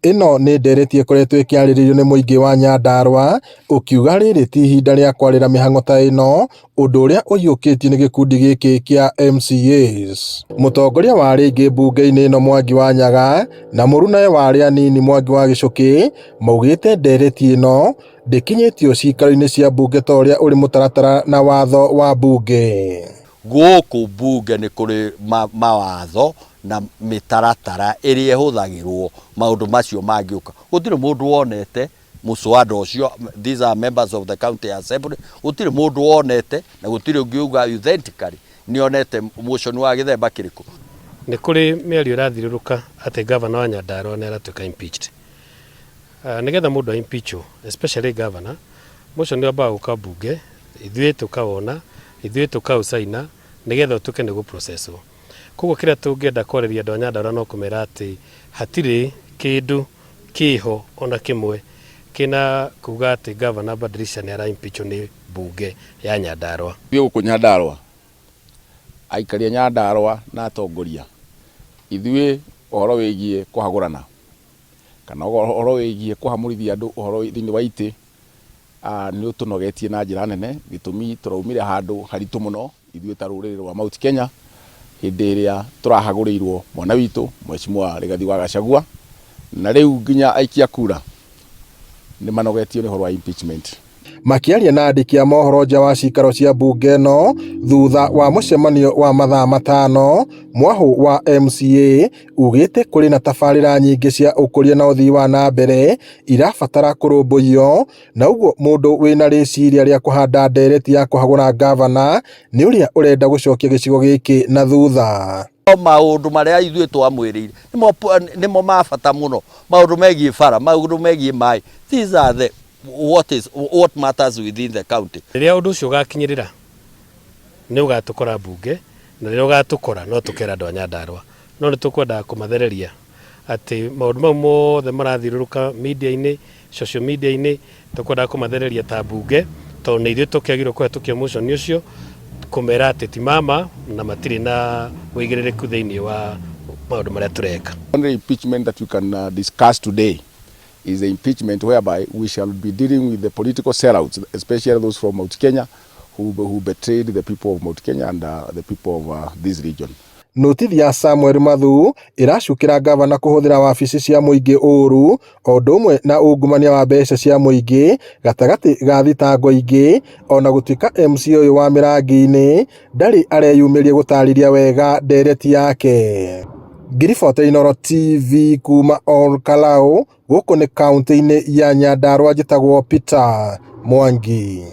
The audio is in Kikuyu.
Ĩno nĩ ndereti ĩkoretwo ĩkĩarĩrĩrio nĩ mũingĩ wa Nyandarua ũkiuga rĩrĩ ti ihinda rĩa kwarĩra mĩhang'o ta ĩno, ũndũ ũrĩa ũhiũkĩtio nĩ gĩkundi gĩkĩ kĩa MCAs. Mũtongoria wa arĩa aingĩ mbunge-inĩ ĩno Mwangi wa Nyaga na mũrunawe wa arĩa anini Mwangi wa Gĩchũkĩ maugĩte ndereti ĩno ndĩkinyĩtio ciikaro-inĩ cia mbunge ta ũrĩa ũrĩ mũtaratara na watho wa mbunge. Gũkũ mbunge nĩ kũrĩ mawatho na mĩtaratara ĩrĩa ĩhũthagĩrwo maũndũ macio mangĩũka. Gũtirĩ mũndũ wonete mũswada ũcio, these are members of the county assembly, gũtirĩ mũndũ wonete na gũtirĩ ũngĩuga authentically nĩ onete motion wa gĩthemba kĩrĩkũ. Nĩ kũrĩ mĩario ĩrathirũrũka atĩ ngavana wa Nyandarua nĩ aratuĩka impeached. Nĩgetha mũndũ a impeachwo, especially governor, motion nĩ wambaga gũka mbunge, ithuĩ tũkawona, ithuĩ tũkaũcaina, nĩgetha ũtuĩke nĩ gũ-processwo. Koguo kĩrĩa tũngĩenda kwarĩria andũ a Nyandarua no kũmera atĩ hatirĩ kĩndũ kĩho ona kĩmwe kĩna kuga atĩ Governor Badilisha nĩ ara impeachwo nĩ mbunge ya Nyandarua. Ithuĩ gũkũ Nyandarua, aikari a Nyandarua na atongoria, ithuĩ ũhoro wĩgiĩ kũhagũrana kana ũhoro wĩgiĩ kũhamũrithia andũ ũhoro thĩinĩ wa itĩ nĩ ũtũnogetie na njĩra nene. Gĩtũmi tũraumire handũ haritũ mũno ithuĩ ta rũrĩrĩ rwa Mount Kenya hĩndĩ ĩrĩa tũrahagũrĩirwo mwana witũ Mheshimiwa Rigathi wa Gachagua, na rĩu nginya aikia kura nĩ manogetio nĩ ũhoro wa impeachment. Makĩaria na andĩki a mohoro nja wa cikaro cia mbunge ĩno thutha wa mũcemanio wa mathaa 5, mwahũ wa MCA ugĩte kũrĩ na tabarĩra nyingĩ cia ũkũria na ũthii wa na mbere irabatara kũrũmbũiyo, na ũguo mũndũ wĩna rĩciria rĩa kũhanda ndereti ya kũhagũra ngavana nĩ ũrĩa ũrenda gũcokia gĩcigo gĩkĩ na thutha. Maũndũ marĩa ithuĩ twamwĩrĩire nĩmo ma bata mũno, maũndũ megiĩ bara, maũndũ megiĩ maĩ, these are the what is what matters within the county. Rĩrĩa ũndũ ũcio ũgakinyĩrĩra nĩ ũgatũkora mbunge, na rĩrĩa ũgatũkora no tũkera andũ a Nyandarua, no nĩ tũkwendaga kũmathereria atĩ maũndũ mau mothe marathiũrũrũka media-inĩ, social media-inĩ, tũkwendaga kũmathereria ta mbunge, tondũ nĩ ithuĩ tũkĩagĩrĩirwo kũhetũkia motion ũcio, kũmera atĩ ti mama na matirĩ na ũigĩrĩrĩku thĩinĩ wa maũndũ marĩa tũreka. Only impeachment that we can discuss today is the impeachment whereby we shall be dealing with the political sellouts, especially those from Mount Kenya who betrayed the people of Mount Kenya and the people of this region. Notithi ya Samuel Mathu ĩracukĩra ngavana kũhũthĩra wabici cia mũingĩ ũru o ũndũ ũmwe na ungumania wa mbeca cia mũingĩ gatagatĩ ga thitango ingĩ, ona gũtuĩka MCA ũyũ wa Mĩrangi-inĩ ndarĩ areyumĩria gũtarĩria wega ndereti yake. Ngiribota Inooro TV kuma Ol Kalou, gũkũ nĩ kaunti-inĩ ya Nyandarua, njĩtagwo Peter Mwangi.